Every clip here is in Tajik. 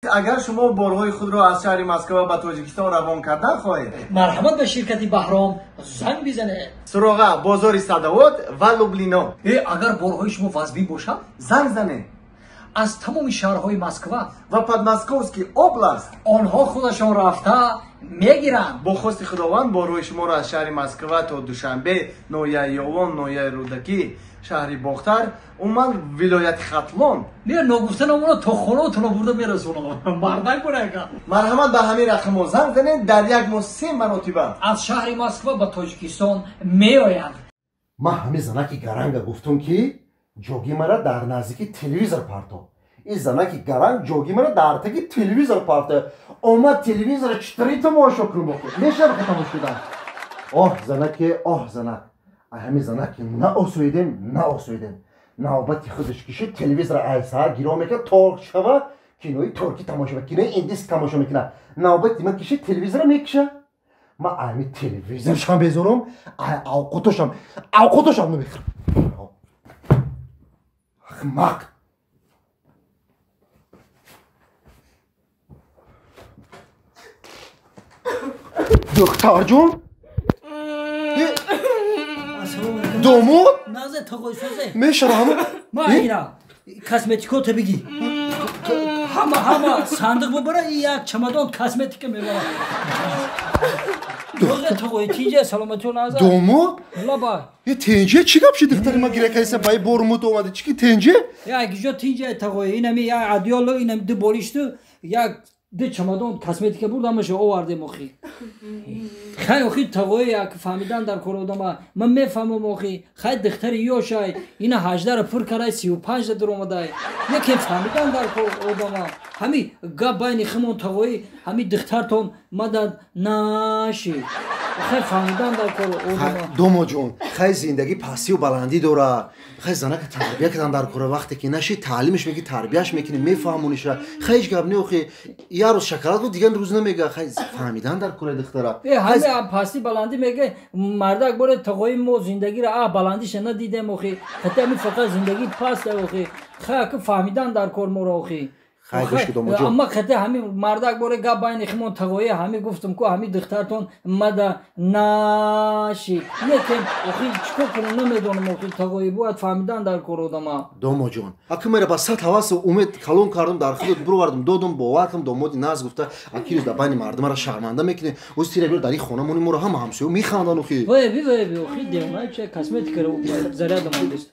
Агар шумо борҳои худро аз шаҳри Москва ба Тоҷикистон равон кардан хоҳед, марҳамат, ба ширкати Баҳром занг бизанед. Суроға: бозори Садовод ва Лублино. Агар борҳои шумо вазнин бошад, занг занед. Аз тамоми шаҳрҳои Москва ва Подмосковский область онҳо худашон рафта мегиранд. Бо хости Худованд, борҳои шуморо аз шаҳри Москва то Душанбе, ноҳияи Ёвон, ноҳияи Рӯдакӣ, шаҳри Бохтар, умуман вилояти Хатлон. Не, ногуфта намона, то хонаотонро бурда мерасонам. Мардак бурака. Марҳамат, ба ҳамин рақамҳо занг занед, дар як моҳ се маротиба аз шаҳри Москва ба Тоҷикистон меоянд. Ман ҳамин занаки гаранга гуфтум, ки ҷоги мара дар наздики телевизор парто. Ин занаки гаранг ҷоги мара дар таги телевизор парто. Омад, телевизора читари тамошо кунам, мешава тамошо шудан. Оҳ, занаке, оҳ, занак, ҳамин занаки наосоидем, наосоидем. Навбати худаш кишид, телевизора ай саҳар гиро мекард, то шава кинои туркӣ тамошо, кинои индис тамошо мекунад. Навбати ман кишид, телевизора мекиша. Ман ами телевизоршам безорум, ай авқотошам, авқотошам намехӯрам. Ахмақ. Духтарҷон, домод. Назе, тағойсозе. Мешавам. Ма ина косметикота биги, ҳама ҳама сандиқ бубара, як чамадон косметика мебара. Тағой, тинҷа, саломатиё, наза. Домод. Лаба. Е, тинҷа, чӣ гап ши? Духтари ма гира кайса баи бормуд омади, чӣ ки тинҷа? Як ҷо тинҷа, тағой, инами як адёло, инами ду болишту, як ду чамадон косметика бурд, ҳамаша овардем. Охи, хай, охи, тағои, як фаҳмидан дар кор одама. Ман мефаҳмам, охи, хай, духтари ёшай, ина 18-ра пур карай, 35-да дуромадай. Яке фаҳмидан дар кор одама. Ҳами гап байни химон, тағои, ҳами духтартон мадад наши. Хай, фаҳмидан дар кор одама. Домоҷон, хай, зиндагӣ пастию баландӣ дорад. Хай, занака тарбия кардан дар кора. Вақте ки наши, таълимаш меки, тарбияш мекунӣ, мефаҳмониша. Хай, ҳеҷ гап не, охи, як рӯз шоколад гуфт, дигар рӯз намега. Хай, фаҳмидан дар кораи духтара. Ҳаме пасти баландӣ мега мардак боре, тағои, мо зиндагиро а баландиша надидем, охи, ҳатто ҳами фақат зиндагӣ паста, охи. Хай, ака, фаҳмидан дар кор моро, охи. Амма хате ҳами мардак боре гап байни химон, тағои, ҳами гуфтум ку ҳами духтартон мада наши. Лекин, охи, чикор кунам, намедонам, охи, тағои, бояд фаҳмидан дар кор одама. Домоҷон, аки мера ба сад ҳавасу умед калон кардум, дар худот бировардум, додум, бовар кардам, домоди наз гуфта. Аки рӯз дар байни мардумара шарманда мекунӣ. Оз тира биёр, дар ин хона мони, моро ҳама ҳамсоё механдан, охи. Вай би, вай би, охи, девона че косметикаро зарядам андест.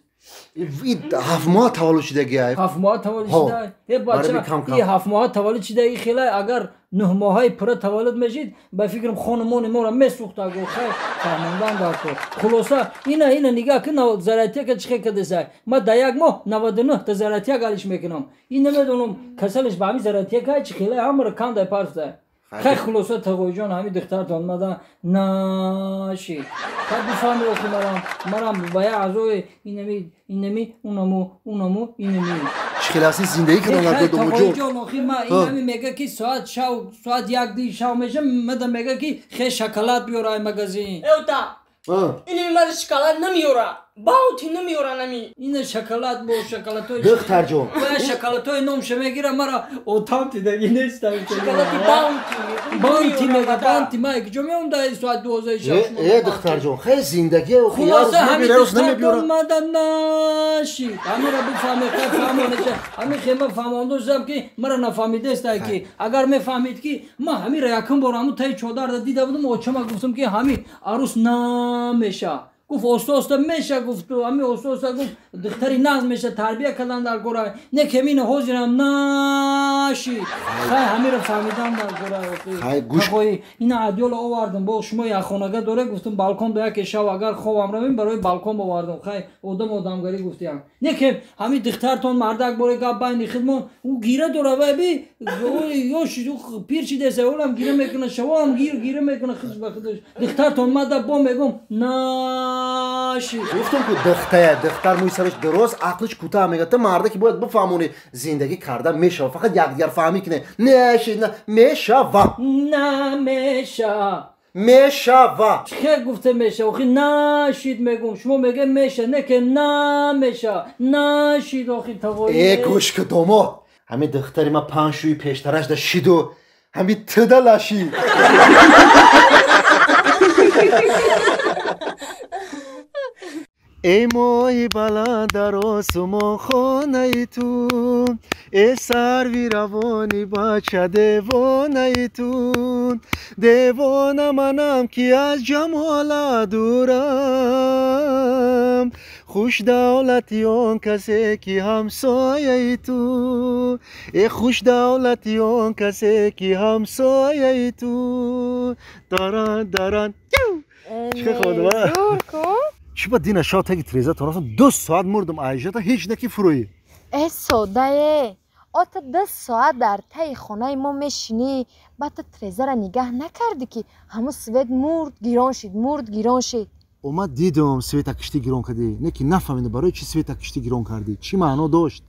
7 моҳа таваллуд шудагиай. 7 моҳа таваллуд шуда, э бача, и 7 моҳа таваллуд шуда, и хелай агар 9 моҳаи пурра таваллуд мешид, ба фикрам, хонумони моро месӯхта. Го, хай, фаҳмондан дар кор. Хулоса, ина нигаҳ ки заратяка чӣ хел кадесай. Ма дар як моҳ 99 та заратяк алиш мекунам. Ин намедонам, касалиш ба ҳами заратяка чӣ хелай, ҳамаро кандай парфта. Хай, хулоса, тағоиҷон, ҳами духтартон мада наши. Хай, бифаҳми, охи, марам ба як аъзои инами, инами, унаму, унаму, инами. Чӣ хел ҳасти, зиндагӣ кардан. Тағоиҷон, охи, ма инами мега ки соат шав, соат як ди шав меша, мада мега ки хе шоколад биёр ай магазин. Эвта, инами мада шоколад намеёра, баути намеёра нами. Ина шоколад бо шоколадҳои Духтарҷон. Шоколадҳои номша мегира, мара отам тидаги нестам. Шоколади Баунти. Баунти мега, баунти ма куҷо меом дар соат 12 шаб? Э, духтарҷон, хай, зиндагӣ. Хулоса, ҳами духтартон мада наши, ҳамира бифаҳме. Хай, фаҳмонеша. Ҳами хема фаҳмондошам, ки мара нафаҳмидестай, ки агар мефаҳмид, ки ма ҳамира якум бор ҳамун таи чодарда дида будам, очама гуфтам, ки ҳами арӯс намеша. Гуфт, оста оста меша, гуфту ҳами оста оста, гуфт, духтари нағз меша, тарбия кардан дар кора. Не кемина ҳозирам наши. Хай, ҳамира фаҳмидан дар кора. Ина адёла овардам, бо шумо яхонага доре, гуфтам, балкон до яке шав, агар хобам равем, барои балкон овардам. Хай, одам одамгарӣ гуфтиям. Не ке ҳами духтартон, мардак боре гап байни хидмон, ӯ гира дора, вай би ёш пир шидеса, олам гира мекуна, шавоам гир гира мекуна худш ба худаш. Духтартон мада бо мегум наши. Гуфтам ку, духтая, духтар мӯи сараш дароз, ақлиш кӯтаҳ мега. Ту марда ки бояд бифаҳмонӣ, зиндагӣ карда мешава, фақат якдигар фаҳмӣ кине. Неши, мешава. Намеша. Мешава. Чӣ гуфта меша, охи? Нашид мегум, шумо меге меша, не ке намеша, нашид, охи, тавои. Э, гӯш ку, домод. Ҳами духтари ма панҷшӯи пештараш да шиду ҳами туда лаши. Эй моҳи баланд дар осумон хонаи ту, э сарви равони бача девонаи ту, девона манам ки аз ҷамола дурам, хушдавлати он касе ки ҳамсояи ту, э хушдавлати он касе ки ҳамсояи ту. Даран даран. Чӣ худва? Чӣ ба дина шав таги треза торафтам 2 соат мурдам айжата ҳеҷ наки фурӯӣ. Э содае, ота 2 соат дар таи хонаи мо мешинӣ, баъд ту трезара нигаҳ накардӣ ки ҳамун свет мурд гирон шид, мурд гирон шид. Омад дидам света кишти гирон кардӣ, не ки нафаҳмидам барои чӣ света кишти гирон кардӣ, чӣ маъно дошт?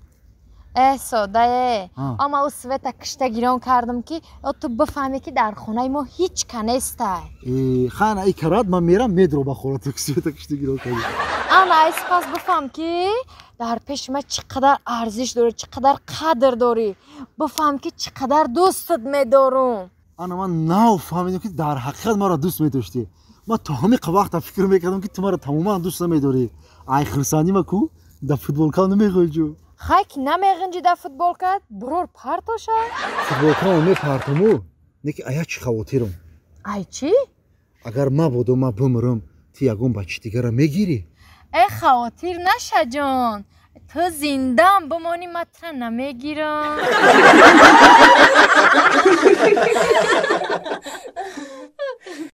Э содае, ама ӯ света кишта гирон кардам ки ту бифаҳмӣ ки дар хонаи мо ҳеҷ ка нестай. Э хана и карат ман мерам медро ба хона ту света кишти гирон кардӣ. Ана ай сипас бифаҳм ки дар пеши ман чӣ қадар арзиш дорӣ, чӣ қадар қадр дорӣ. Бифаҳм ки чӣ қадар дӯстат медорум. Ана ман нав фаҳмидам ки дар ҳақиқат маро дӯст медоштӣ. Ман то ҳамин вақта фикр мекардам ки ту маро тамоман дӯст намедорӣ. Ай хурсандӣ ма ку дар футболкам намеғунҷу. Хай ки намеғинҷи дар футболкат, бурор партоша. Футболкамо мепартому, не ки ая чӣ хавотирам. Ай чӣ? Агар мабодо ман бимирам, ту ягон бачи дигара мегирӣ? Э хавотир наша ҷон, ту зиндаам бимонӣ ман тура намегирам.